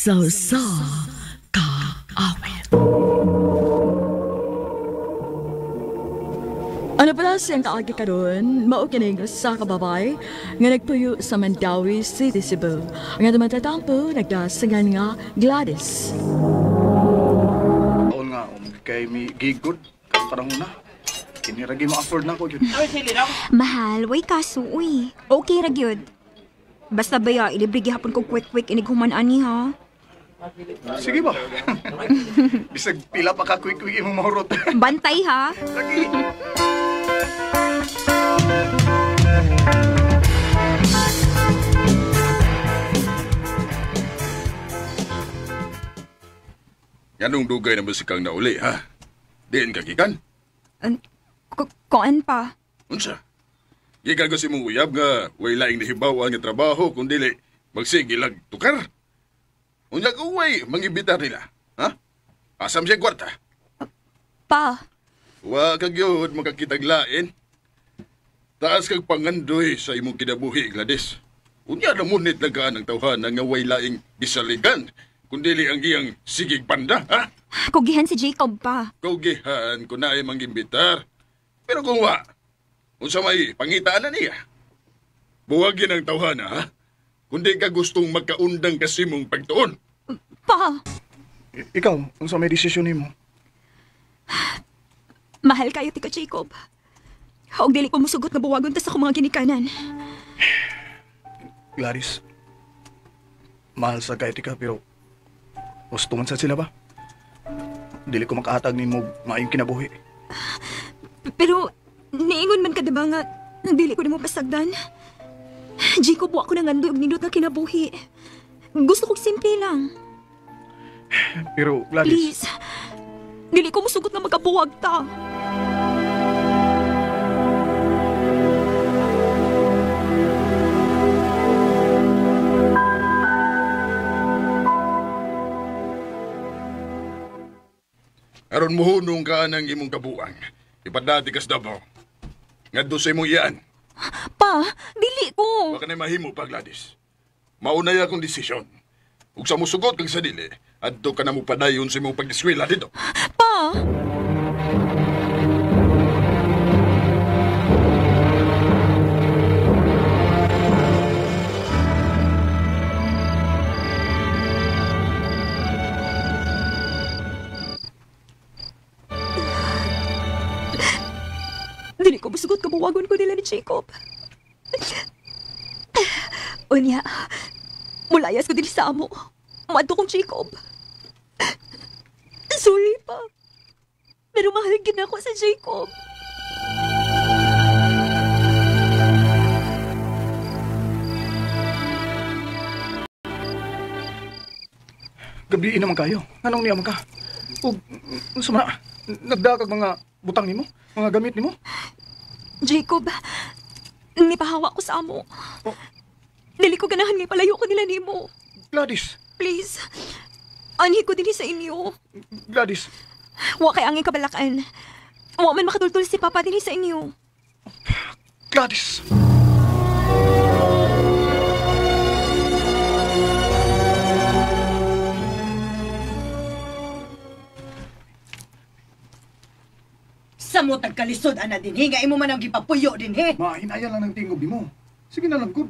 Sa usa ka awit. Ano pala siyang kaagi karon, mao kining usa ka babae nga nagpuyo sa Mandaue City, Cebu. Ang atong matatampo nagdasingan nga Gladys. Taon nga, kay mi gigod, parang una. Kini ra gyud ma-afford na ko gyud. Mahal, way kaso, uy. Okay ra gyud. Basta baya, ilibre gihapon ko quick-quick inighuman ani ha. Sige ba? Bisag pila pa ka quick-quick imong mahurot. Bantay ha. Lagi. Nganong dugay na musikang nauli, ha? Diin ka gikan? Koan pa. Unsa? Gikan ko si mong uyab nga way laing nahibawan nga trabaho kung dili magsige lang tukar. Unya ko way mangibitar nila, ha? Asam siya kwarta? Pa. Wa ka gyud makakitag lain. Taas kag pangandoy sa imong kinabuhi, Gladys. Unya na munit lang ka ang tawhana nga way laing gisaligan kung dili ang iyang sigig banda, ha? Kugihan si Jacob pa. Kugihan ko na ay mangimbitar. Pero kung wa, unsa may pangitaan na niya. Buwagin ang tawhana, ha? Kundi ka gustong magkaundang kasi mong pagtuon. Pa! Ikaw, unsa may desisyon nimo? Mahal kayo ti ka, Jacob. Og dili ko musugot nga buwagon ta sa akong mga ginikanan. Gladys, mahal sa kayo ti ka, pero gusto man sa sila ba? Dili ko makahatag nimo maayong kinabuhi. Pero niingon man ka diba nga dili ko nimo pasagdan? Jacob, wa ko nangandoy og nindot nga kinabuhi. Gusto kong simple lang. Pero Gladys, please, dili ko musugot nga magkabuwag ta. Aron muhunong ka ng imong kabuang. Ipadati kas Davao. Ngadto sa imong iyaan. Pa, dili ko. Wa ka na mahimo pa, Gladys. Maunay akong desisyon. Ug sa musugot kag sa dili, adto ka na mo padayon sa imong pag-eskwela dito. Pa! Dili ko musugot kabuwagon ko nila ni Jacob. Unya, mulayas ko din sa amo. Muadto kong Jacob. Sorry pa. Pero mahal gid ako sa Jacob. Gabi naman kayo. Anong niya man ka? Ug unsa man na? Nagdakag mga butang nimo, mga gamit nimo? Jacob, nipahawa ko sa amo. Oh. Dili ko ganahan nga palayo ko nila nimo. Gladys. Please. Anhi ko dinhi sa inyo. Gladys. Wa kay angin kabalakan. Wa man makatultul si Papa dinhi sa inyo. Gladys. Samot nagkalisod ana dinhi nga imo man ang gipapuyo dinhi. Ma, hinaya lang ng tingob nimo. Sige na lang gud.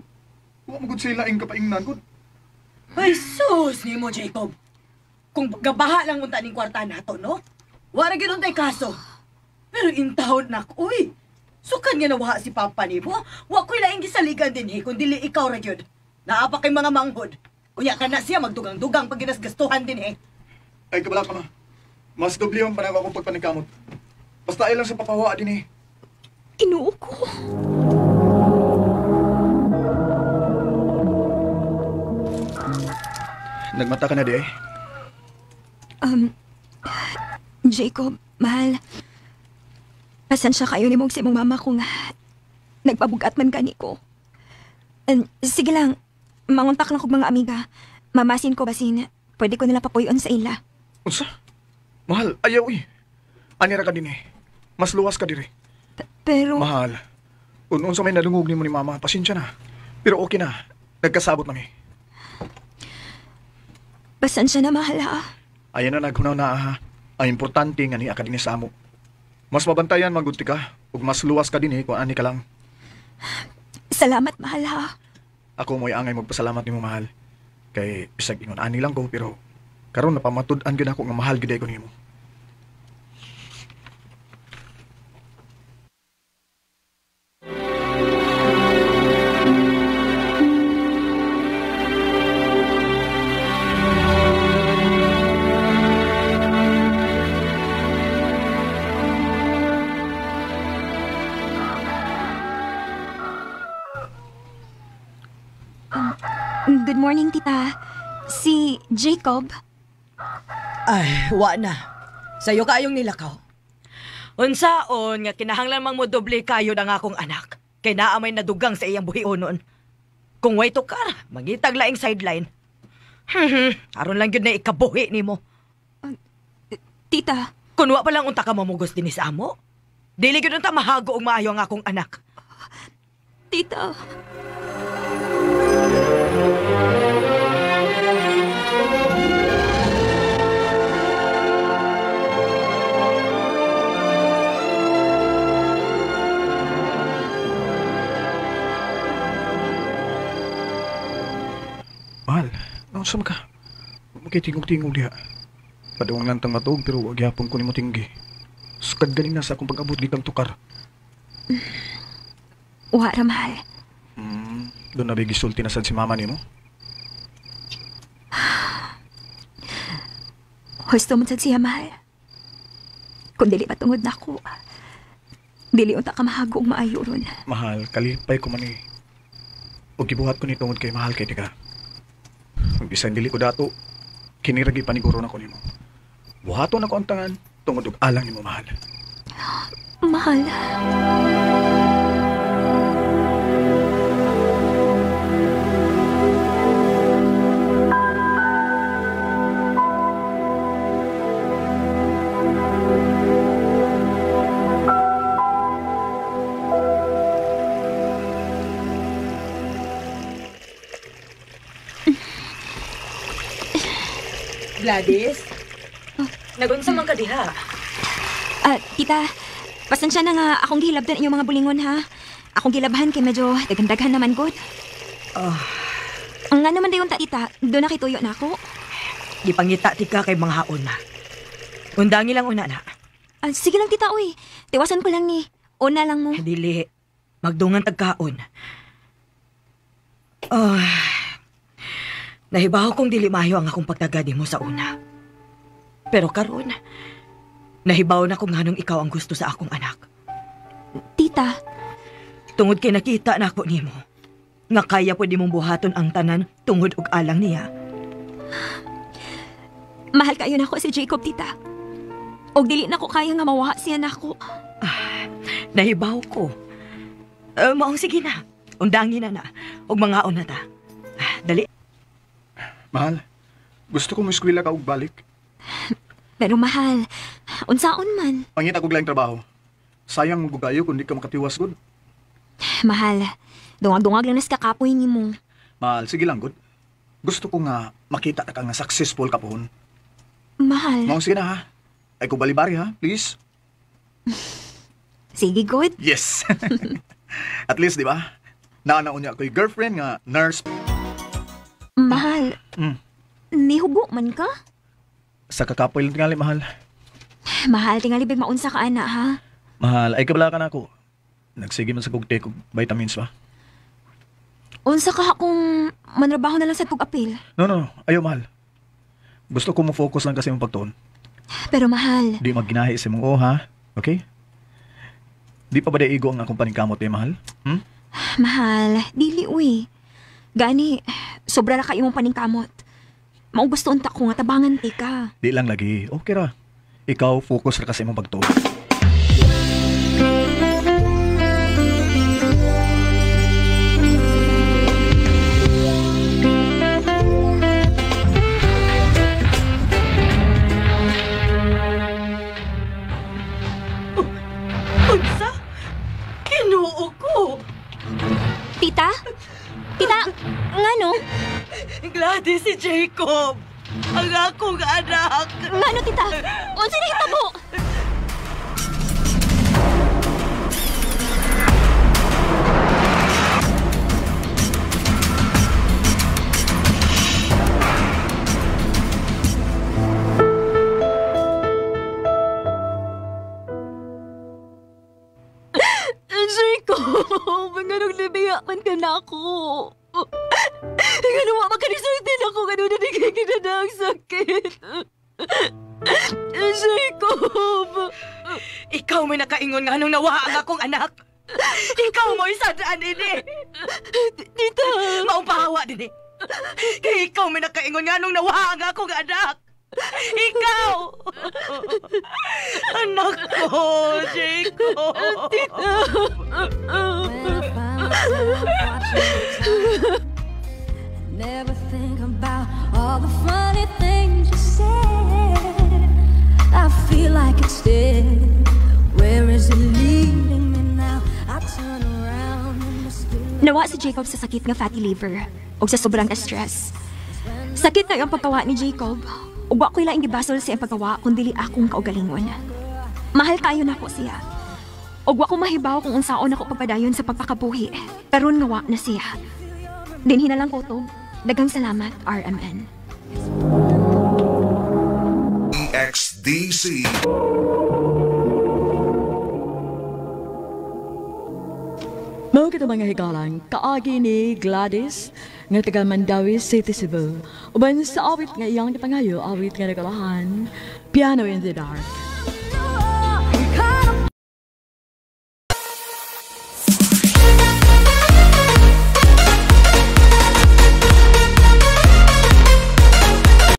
Wa mo gud sila ing kapaingnan gud. Ay sus nimo Jacob. Kung gabaha lang unta ning kwarta nato, no? Wa ra gyud untay kaso. Pero intawon na ko, uy. Sukan nga nawaha si Papa nimo. Wa koy laing gisaligan dinhi kun dili ikaw ra gyud. Naa pa kay mga manghod. Unya ka na siya magdugang-dugang pag ginasgastuhan dinhi. Ay kabala ka ma. Mas doble ang panahon akong pagpaningkamot. Basta ay lang sa papawa din eh. Ginoo ko. Nagmata ka na di eh. Jacob, mahal. Pasensya kayo ni mong si mong mama kung nagpabugat man gani ko. Sige lang, manguntak lang kog mga amiga. Mamasin ko basin, pwede ko nila papuyon sa ila. Unsa? Mahal, ayaw eh. Anira ka din eh. Mas luwas ka diri. Pero... Mahal, unsa may nalungog nimo ni mama, pasensya na. Pero okay na, nagkasabot na mi. Pasensya na, mahal ha. Ayan na naghunaw na ha. Ang importante nga niya ka din sa amo. Mas mabantayan magud ka ug mas luwas ka din kung ani ka lang. Salamat, mahal ha. Ako mo'y angay magpasalamat nimo, mahal. Kay bisag ingon ani lang ko pero karon napamatud-an gyud ako nga mahal gyud ko nimo. Good morning, tita. Si Jacob. Ay, wa na. Sa'yo kayong nilakaw. Unsaon nga kinahanglan mang mo doble kayo ang akong anak. Kay naa may nadugang sa iyang buhionon. Kung way tukar, mangitag laing sideline. Aron lang gyud na ikabuhi nimo. Tita. Kun wa pa lang unta ka mamugos dinhi sa amo. Dili gyud unta mahago og maayo ang akong anak. Tita. Mahal, naunsa man ka? Makitingog-tingog diha. Padung lang tang matuog pero wag gyapon ko nimo tinggi. Sukad ganin na sa akong pag-abot gitang tukar. Wa ra, mahal. Doon na gisulti na sad si mama nimo. Husto man sad siya, mahal. Kung dili patungod nako, dili unta ka mahago og maayo ron. Mahal, kalipay ko man ni. Og gibuhat ko ni tungod kay mahal kay tika. Kung bisan dili ko dato, kiniragi paniguro na ko nimo. Buhaton ako ang tangan tungod og alang nimo, mahal. Mahal. Gladys? Nagunsa man ka diha? Tita, pasensya na nga akong gihilabdan inyong mga bulingon ha. Akong gilabhan kay medyo daghan-daghan naman gud. Ang nga naman dayon ta, tita, doon nakituyo na ako. Gipangita tika kay mga haon na. Undangi lang una na. Sige lang tita, uy. Tiwasan ko lang ni. Una lang mo. Dili. Magdungan tagkaon. Nahibaw kong dili maayo ang akong pagtagad mo sa una. Pero karon, nahibaw na kung nganong ikaw ang gusto sa akong anak. Tita. Tungod kay nakita na ako nimo, nga kaya pwede mong buhaton ang tanan tungod og alang niya. Mahal kayo nako si Jacob, tita. Og dili na ko kaya nga mawaha siya nako. Nahibaw ko. Maong sige na. Undangin na na. Og mangaon na ta. Dali. Mahal, gusto ko mo eskwela ka og balik. Pero mahal, unsaon man? Pangita kog laing trabaho. Sayang mo kayo kung di ka makatiwas gud. Mahal, dungag-dungag lang nas kakapoy nimo. Mahal, sige lang gud. Gusto ko nga makita ka nga successful ka pohon. Mahal. Maong sige na ha. Ay ko balibari ha, please. Sige, good. Yes. At least, di ba? Naanaon niya ako'y girlfriend nga nurse. Mahal. Nihugo man ka? Sa kakapoy lang tingali, mahal. Mahal, tingali big maunsa ka, ana, ha? Mahal, ay kabala ka na ako. Nagsige man sa kog take og vitamins ba? Unsa ka kung manrabaho na lang sa kog apil? No. Ayaw, mahal. Gusto ko mo focus lang kasi mong pagtuon. Pero mahal. Di magginahi sa mong oo, ha? Okay? Di pa ba di igo ang akong paningkamot, eh, mahal? Mahal, dili, uy. Gani, sobra na kayo mong paningkamot. Maugusto unta ko nga tabangan ti ka. Di lang lagi. Okay ra. Ikaw, focus ra kasi mong pagtuon. Unsa? Kinuo ko. Tita? Tita, ngano? Gladys, si Jacob. Ang akong anak. Ngano, tita? Unsa nahitabo? Jacob, nganong libiya man ka na ako. Ngano wa makanisulti na ako, ngano na nagiging na ang sakit. Jacob! Ikaw may nakaingon nga nung nawa ang akong anak. Ikaw mo isadaan ini. Tita! Maupahawa din eh. Kay ikaw may nakaingon nga nung nawa ang akong anak. Ikaw! Anak ko, Jacob! Tita! When I find myself watching the time, I never think about all the funny things you said. I feel like it's dead. Where is it leading me now? I turn around and it's still Nawa si Jacob sa sakit nga fatty liver o sa sobrang stress. Sakit na ang pagkawa ni Jacob. Ug wa ko'y laing gibasol sa iyang pagkawa kung dili akong kaugalingon. Mahal kayo nako siya. Ug wa ko mahibaw kung unsaon ako pagpadayon sa pagpakabuhi. Karon nga wa na siya. Dinhi na lang ko to. Daghang salamat, RMN. XDC. Mao kita mga higalan, kaagi ni Gladys nga taga Mandawi City, Cebu. Uban sa awit nga iyang gipangayo, awit nga nagalahan, Piano in the Dark.